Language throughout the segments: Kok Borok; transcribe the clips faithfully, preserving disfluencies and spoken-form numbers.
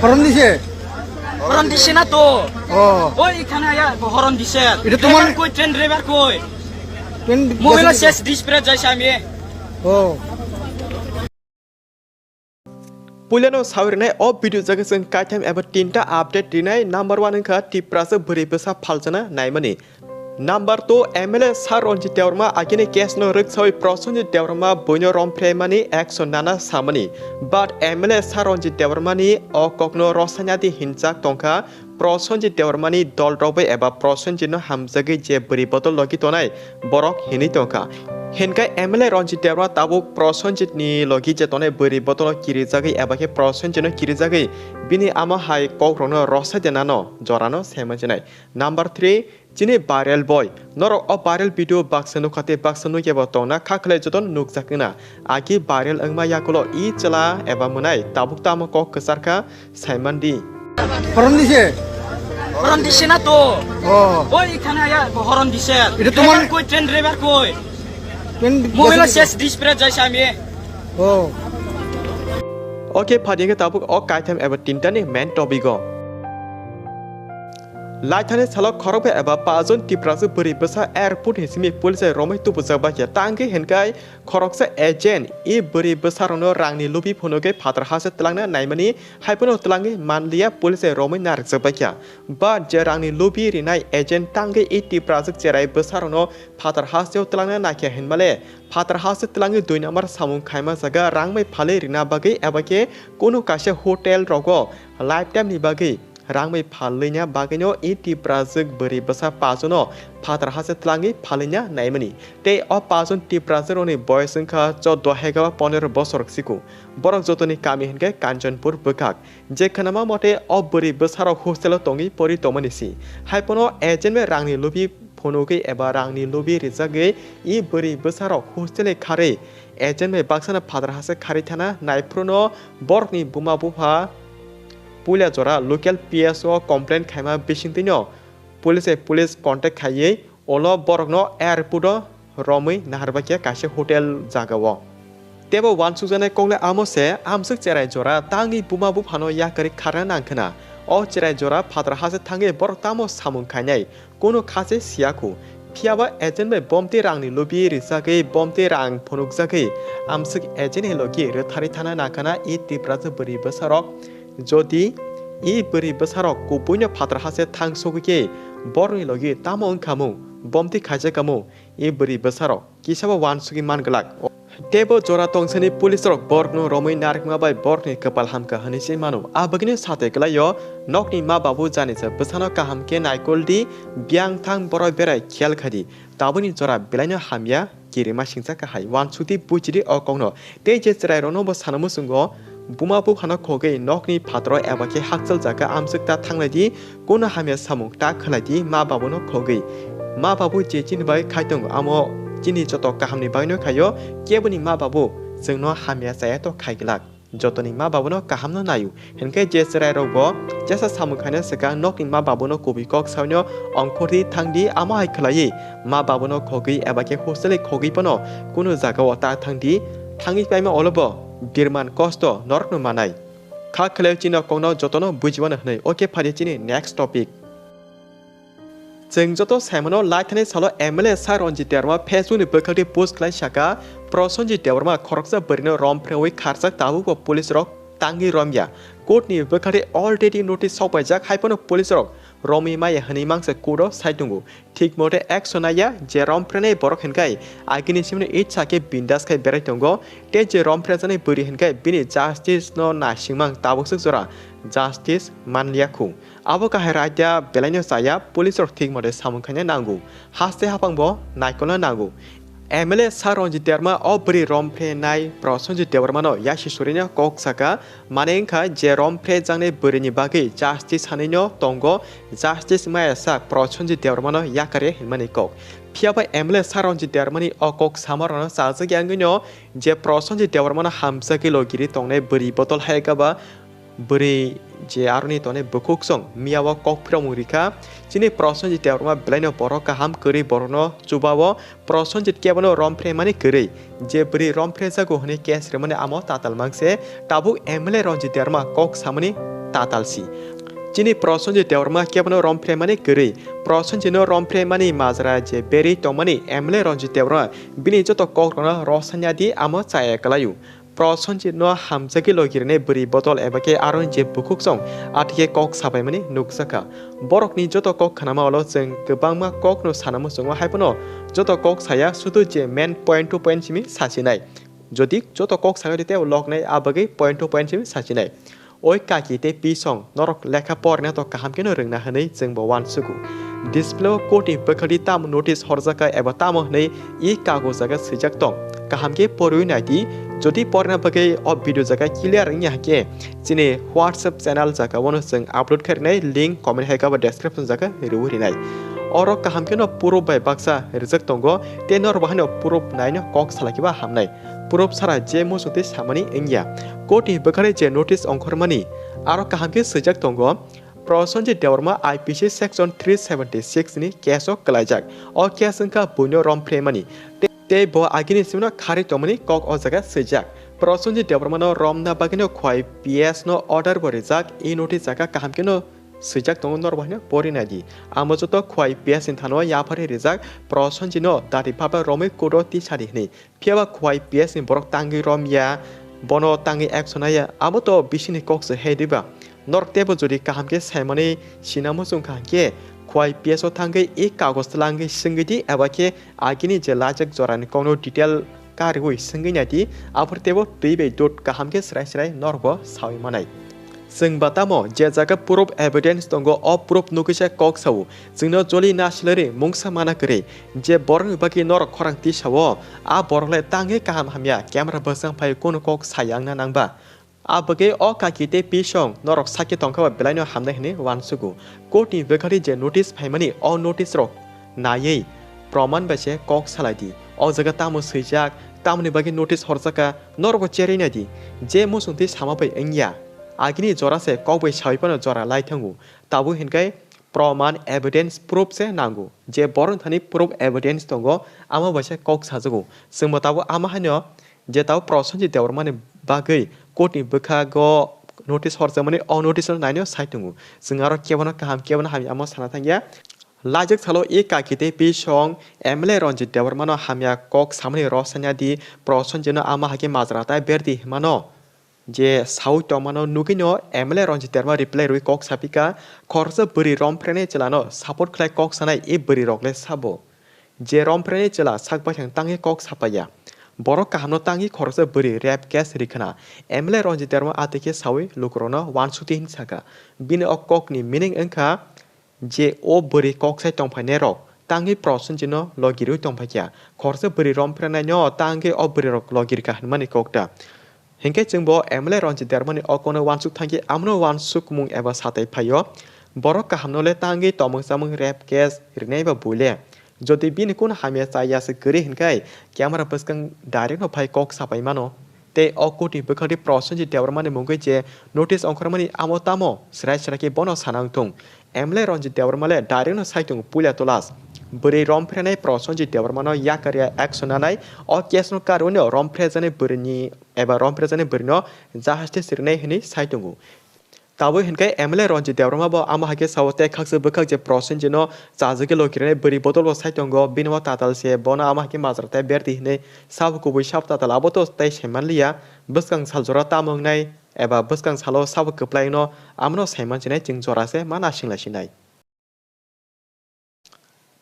হরন দিছে? হরন দিছে না তো। ও। ওই এখানে আয়া হরন দিছে। এটা তোমার ড্রাইভার কই, ট্রেন ড্রাইভার কই? ট্রেন মোবাইল গেছে শেষ ডিসপ্লে যাইছে আমি। ও। Puilano sawi rwnai o video jaga chwng kaitham eba tinta update rinai. Number one wngkha Tiprasa bwrwi bwsa phalchana naimani. Number two, M L A Sir Ranjit Debbarma agini case no rwksawi Prosenjit Debbarma buino romphreimani action nana samani. But M L A Sir Ranjit Debbarma ni o kokno rwsanya di hinjak tongkha. Prosenjit Debbarma ni dol rok bai eba Prosenjit no hamjagwi je bwrwi bodol logi tonai borok hinwi tongkha. Hinkai M L A Ranjit Debbarma tabuk Prosenjit ni logi je tonai bwrwi bodol no kirijagwi eba khe Prosenjit no kirijagwi bini ama hai kok rok no rwsai de nano jora no saimanjinai. Number three, chini viral boy. Norok o viral video baksa nukha tei baksa nukya bo tongna kha khlai jotono nukjak wngna. Agi viral wngma yakulo i chwla eba mwnai tabuk tamo kok kwchar kha saiman di. হরন দিছে? হরন দিছে না তো। ও। ওই এখানে আয়া হরন দিছে। এটা তোমার ড্রাইভার কই, ট্রেন ড্রাইভার কই? ট্রেন মোবাইল গেছে? শেষ ডিসপ্লে যাইছে আমি। ও। Oke, phadi khe tabuk o kaitham eba tinta ni main topic o. Laithani salo khorokba eba pajon Tiprasa bwrwi bwsa airport ni simi police romwi tubujak bakya tangwi hinkai khoroksa agent i bwrwi bwsarokno rangni lubi phunugwi phatar hase twlangna naimani haiphano twlangwi manliya police romwi narwkjak bakya. But je rangni lubi rinai agent tangwi i Tiprasa cherai bwsarokno phatar haseo twlangna naikha hinmale phatar hase twlangwi dui number samung khaima jaga rangbai phalwi rina bagwi eba khe kunu kaisa hotel rogo lifetime ni bagwi rangbai phalwina bagwino i Tiprajwk bwrwi bwsa pajono phatar hase twlangwi phalwina naimani. Tei o pajon Tiprajwkrokni boyos wngkha choddo hega ba ponero bosor siku. Borok jotoni kami hinkhe Kanchanpur bwkhak. Je khwnama mote o bwrwi bwsarok hostel-o tongwi pori tongmani si. Haiphano agent bai rangni lubi phunugwi eba rangni lubi rijagwi i bwrwi bwsarok hostel-ni kharwi agent bai baksano phatar hase kharwi thana naiphruno borokni buma bupha puila jora local P S o complain khaima bisingtwino police bai police contact khaiwi ulo borokno airport o romwi naharbaikha kaisa hotel jagao. Teibo uansukjaknai kokle amo se, amswk cherai jora tangwi buma buphano yakarwi kharna nangkhwna. O cherai jora phatar hase thangwi borok tamo samung khainai, kunu kha se siya khu. Phiyaba agent bai bomtwi rangni lubi rijagwi bomtwi rang phunukjagwi amswk agent ni logi rwtharwi thana nangkhwna i Tiprasa bwrwi bwsarok. Jodi i bwrwi bwsarok kubuino phatar hase thang sogwi khe borokni logi tamo wngkha mung, bomtwi khaijak kamo i bwrwi bwsarok. Kisabo uansugwi man glak. Teibo jora tongsani police rok borokno romwi narwkma bai borokni kwpal hamkha hwnwi se mano. Abagwino sate kwlaio nokni ma babu janisa bwsano kaham khe naikol di, biyang thang borok berai khiyal khai di. Tabukni jora belaino hamya kirima singcha kahai. Uansukdi buchidi o kokno. Tei je chwrairokno bo sana muchungo. Buma buphano khogwi nokni phataro eba khe hakchal jaga amswk ta thanglai di, kono hamya samung ta khlai di ma babuno khogwi. Ma babu je chini bai khai tongo amo chini joto kahamni bagwino khaio, keboni ma babu chwngno hamya chaya to khai glak. Jotoni ma babuno kahamno naio, hinkhe je chwrairokbo jesa samung khaina swkang nokni ma babuno kubui kok saino ongkhordi thangdi amo hai khlaiwi ma babuno khogwi eba khe hostelni khogwi phano kono jagao ta thangdi, thangwi paima olobo birman kosto norokno manai. Kha khlai chini kokno jotono bujimano hwnwi. Oke, phadi chini next topic. Chwng joto saimano, laithani salo M L A Sir Ranjit Debbarma Facebook ni bwkhakni post khlai saka, Prosenjit Debbarma khoroksa bwrwino rom phrewi kharjak, tabukbo police rok tangwi romya. Court ni bwkhakni already notice sokpaijak, haiphano police rok romwi maya hwnwi mangsa court o sai tongo. Thik mote action naiya, je rom phrenai borok hinkai agini simino itsa khe bindas khai berai tongo, tei je rom phrejaknai bwrwi hinkai bini justice no naisingmang tabukswk jora justice manliya khu. Abo kahai raida belaino chaya, police rok thik mote samung khaina nango, haste hapang bo naikolna nango. M L A Sir Ranjit Debbarma o bwrwi rom phrenai Prosenjit Debbarma no yasi surina kok saka, mane wngkha je rom phrejaknai bwrwini bagwi justice sanwino tongo, justice maya sak Prosenjit Debbarma no yakare hinmani kok. Phiyaba M L A Sir Ranjit Debbarma ni o kok samarokno chajak yangwino je Prosenjit Debbarma no hamjagwi logiri tongnai bwrwi bodol hayakaba bwrwi je aroni tongnai bwkhuk song miya o kok phiromung rikha. Chini Prosenjit Debbarma belaino borok kaham kwrwi borokno chubao, Prosenjit kebono rom phremani kwrwi. Je bwrwi rom phrejago hwnwi case rwmani amo tatal mangse, tabuk M L A Ranjit Debbarma kok samani tatal si. Chini Prosenjit Debbarma kebono rom phraimani kwrwi. Prosenjitno rom phraimani majra je berwi tongmani M L A Ranjit Debbarma bini joto kokrokno rosanya di amo chaya kwlaio. Prosenjitno hamjagwi logi rwnai bwrwi bodol eba khe aroni je bukhuksong atike kok sabaimani nukjakha. Borokni joto kok khnama ulo chwng kwbangma kokno sana muchungo, haiphano joto kok saya, sudu je main point to point simi sasinai. Jodi joto kok sakha tei loknai, a bagwi point to point simi sasinai. Oi kaki tei pisong, norok lekha porina to kaham kheno rwngna hwnwi chwngbo uansugo. Display o court ni bwkhadi tamo notice horjakha eba tamo hwnwi e kago jaga swijak tong, kaham khe porwi nai di. Jodi porina bagwi o video jaga clear wngya hwnkhe, chini WhatsApp channel jaga o no chwng upload kharinai link comment hai khe abo description jaga rwi rinai. Oro kaham kheno proof bai baksa rijak tongo, tei norok bo haino proof naino kok salai khe ba hamnai. Proof sara je muchungtwi samani wngya. Court ni bwkhari je notice ongkhormani, aro kaham khe swijak tongo, Prosenjit Debbarma I P C section three seventy six ni case o kwlaijak. O case wngkha buino rom phraimani. Te-, tei bo agini simino kharwi tongmani kok o jaga swijak. Prosenjit Debbarma no romna bagwino Khowai P S no order bo rijak, e notice jaga kaham kheno swijak tongo, norok bo haino pori nai di. Amo joto Khowai P S ni thano yapharwi rijak, Prosenjit no dati phaba romwi court o tisadi hwnwi. Phiya ba Khowai P S ni borok tangwi rom ya, bono tangwi action nai ya, abo to bisingni kok se he diba? Norok teibo jodi kaham khe saimani sina muchung kha hwnkhe, Khowai P S o thangwi e kagoj twlangwi swngwi di, eba khe agini je lajak jorani kokno detail kariui swngwi nai di, aphuru teibo twi bai dot kaham khe srai srai norok bo saui manai. Chwng ba tamo je jaga proof evidence tongo, o proof nugwi se kok sao. Chwngno joli na silari mungsa mana kwrwi. Je borokni bagwi norok khorang tisao, a borok le tangwi kaham hamya camera bwsang phai kunu kok sayangna nangba. A bagwi o kaki tei pisong norok sakhe tongkha ba belaino hamnai hwnwi uansugo. Court ni bwkhadi je notice phaimani, o notice rok naiwi proman bai se kok salai di. O jaga tamo swijak, tamoni bagwi notice horjakha, norok bo cherwi nai di. Je muchungtwi sama bai wngya. Agini jora se kok bai saui phano jora lai thango. Tabuk hinkhe proman, evidence, proof se nango. Je borok thani proof, evidence tongo, amo bai se kok sajago. Chwngbo tabuk ama haino je tabuk Prosenjit Debbarmani bagwi court ni bwkhago notice horjakmani, o notice no naino sai tongo. Chwng aro kebono kaham, kebono hamya amo sana thangya. Lajak salo e kaki tei pisong M L A Ranjit Debbarmano hamya kok samani rosanya di, Prosenjitno ama hake majra tai berdi himano. Je saui tongmano nugwino M L A Ranjit Debbarma reply rwi kok sapikha, khoroksa bwrwi romphrenai chwlano support khlai kok sanai e bwrwi rok le sabo. Je romphrenai chwla sak baithang tangwi kok sapaiya. Borok kahamno tangwi khoroksa bwrwi rape case rikhwna. M L A Ranjit Debbarma atwi khe saui lukurokno uansukdi hwn sakha. Bini o kokni meaning wngkha, je o bwrwi kok sai tongphainai rok tangwi Prosenjitno logirwi tongphaikha. Khoroksa bwrwi romphrenaino tangwi o bwrwi rok logirkha hwnmani kok ta. Hinkhe chwngbo M L A Ranjit Debbarmani o kokno uansuk thangkhe amono uansukmung eba satai phaio. Borok kahamno le tangwi tomung chamung rape case rinai ba bui le. Jodi bini kunu hamya chaya se kwrwi hinkhe camera bwskang direct no phai kok sapai mano. Tei o court ni bwkhadi Prosenjit Debbarmani mungwi je notice ongkhormani amo tamo srai srai khe bono sana wngthung. M L A Ranjit Debbarma le direct no sai tongo puila tulash. Bwrwi romphrenai Prosenjit Debbarmano yakarya action nanai, o case no karwi no romphrejaknai bwrwini eba romphrejaknai bwrwino justice rinai hwnwi sai tongo. Tabuk hinkhe M L A Ranjit Debbarma bo amo hai khe sao tei khaksa bwkhak je Prosenjitno chajagwi lokirinai bwrwi bodol bo sai tongo, bini o tatal se bono amo hai khe majra tei berdi hinwi sabo kubui sabo tatal abo to tei sai manliya. Bwskang sal jora tamo wngnai eba bwskang salo sabo kwplai wngno, amono sai mansinai chwng jora se ma nasinglaisinai.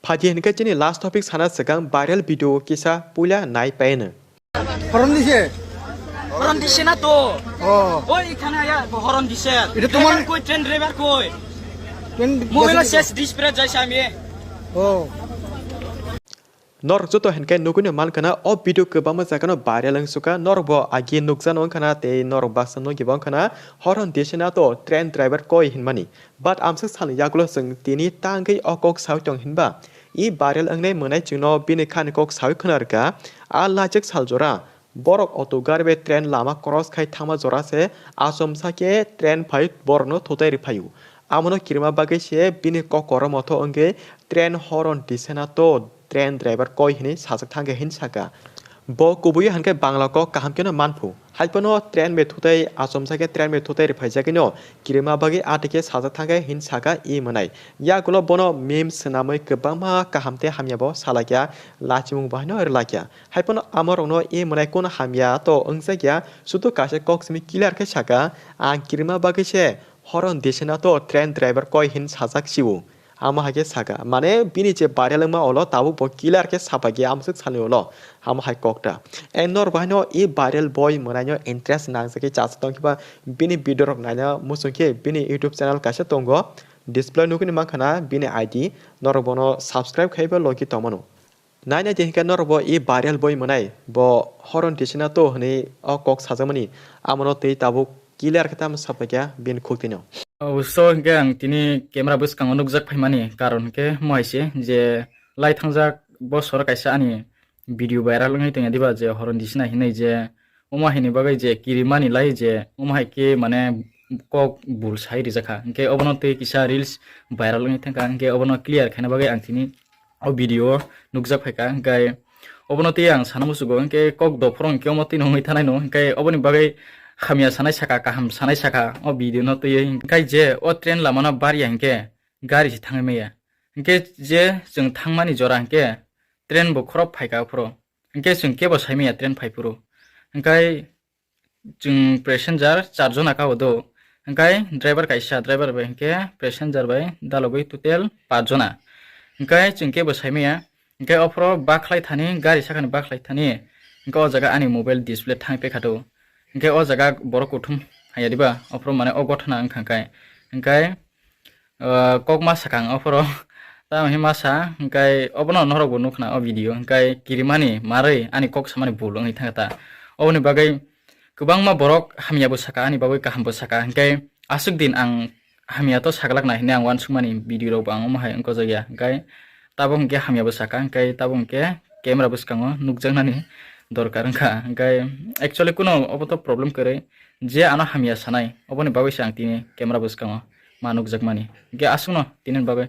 Phaidi hinkhe chini last topic sana swkang viral video kisa puila nai paino. Horon dise? Horon dise na to. Oh. Oi, ekhane aya, horon dise. Eta tomar driver koi, train driver koi? Train mobile gas শেষ, display jai sami. Oh. Norok joto hinkhe nugwino mankhana o video kwbangma jagano viral wngsukha, norok bo agi nukjano wngkhana tei norok baksa nukgibo wngkhana horon dise na to train driver koi hinmani. But amswk salni yagulo chwng tini tangwi o kok saui tong hinba? I viral wngnai mwnai chwngno bini khani kok saui khwna rwkha. A lajak sal jora borok auto gari bai train lama cross khai thangma jora se achomsa khe train phai borokno thutai rwphaio. Amono kirima bagwi se bini kok korom motho wngwi train horon disena to train driver koi hinwi sajak thangkhe hin saka. Bo kubui hinkhe Bangla kok kaham kheno manphu. Haiphano train bai thutai achomjak khe train bai thutai rwphaijagwino kirima bagwi atwkhe sajak thangkhe hin saka e mwnai. Yagulo bono memes swnamwi kwbangma kaham tei hamya bo salaikha, lachimung bo haino rwlaikha. Haiphano amorokno e mwnai kun hamya to wngjakya, sudu kaisa kok simi clear khe saka, ang kirima bagwi se Horon Disina to train driver koi hin sajak sio. Amo hai khe saka, mane bini je viral wngma olo tabuk bo clear khe sapai khe amswk salni olo, amo hai kokta. Ang norok bo haino e viral boy mwnaino interest nangjak khe chasa tong khiba bini video rok naina muchung khe bini YouTube channel kaisa tongo, display nugwi mankha na bini I D, norok bono subscribe khaiba logi tongmano. Naina di hinkhe norok bo e viral boy mwnai bo Horon Disina to hwnwi o kok sajakmani, amono twi tabuk clear khe tamo sapai kha bini khuk tino. Oboso hinkhe ang tini camera bwskango nukjak phaimani karon hinkhe mo hai se je lai thangjak bosor kaisa ani video viral wngwi tongya diba je Horon Disina hinwi je omo haini bagwi je kirimani lai je omo hai khe mane kok bul sai rijak kha hinkhe obono twi kisa reels viral wngwi thangkha hinkhe obono clear khaina bagwi ang tini o video o nukjak phaikha, hinkhe obono twi ang sana musugo, hinkhe kok dophoro hinkhe omo twi nungwi thanai no, hinkhe oboni bagwi hamya sanai saka, kaham sanai saka o video no twiwi, hinkhe je o train lama no barya hinkhe gari se thangwi maya, hinkhe je chwng thangmani jora hinkhe train bo khorok phaikha aphuru, hinkhe chwng kebo saimaya train phaiphuru, hinkhe chwng passenger char jona kha o do, hinkhe driver kaisa, driver bai hinkhe passenger bai dalogwi total paanch jona, hinkhe chwng kebo saimaya, hinkhe ophoro bakhlai thani, gari sakani bakhlai thani, hinkhe o jaga ani mobile display thangwi paikha do, hinkhe o jaga borok kuthum haya diba, ophoro mane o gotha na wngkha hinkhe, hinkhe ah, kok ma sakang ophoro. Tamo hwnwi masa, hinkhe obono norok bo nukha na o video, hinkhe kirimani marwi ani kok samani bul wngwi thangkha ta. Oboni bagwi kwbangma borok hamya bo saka, ani bagwi kaham bo saka, hinkhe aswk din ang hamya to saglak na hinwi ang uansukmani video rok bo ang omo hai wngkojak ya, hinkhe tabuk hinkhe hamya bo saka, hinkhe tabuk hinkhe camera bwskango nukjaknani dorkar wngkha, hinkhe actually kuno obo to problem kwrwi, je ano hamya sanai oboni bagwi se ang tini camera bwskango ma nukjakmani. Hinkhe aswkno tini bagwi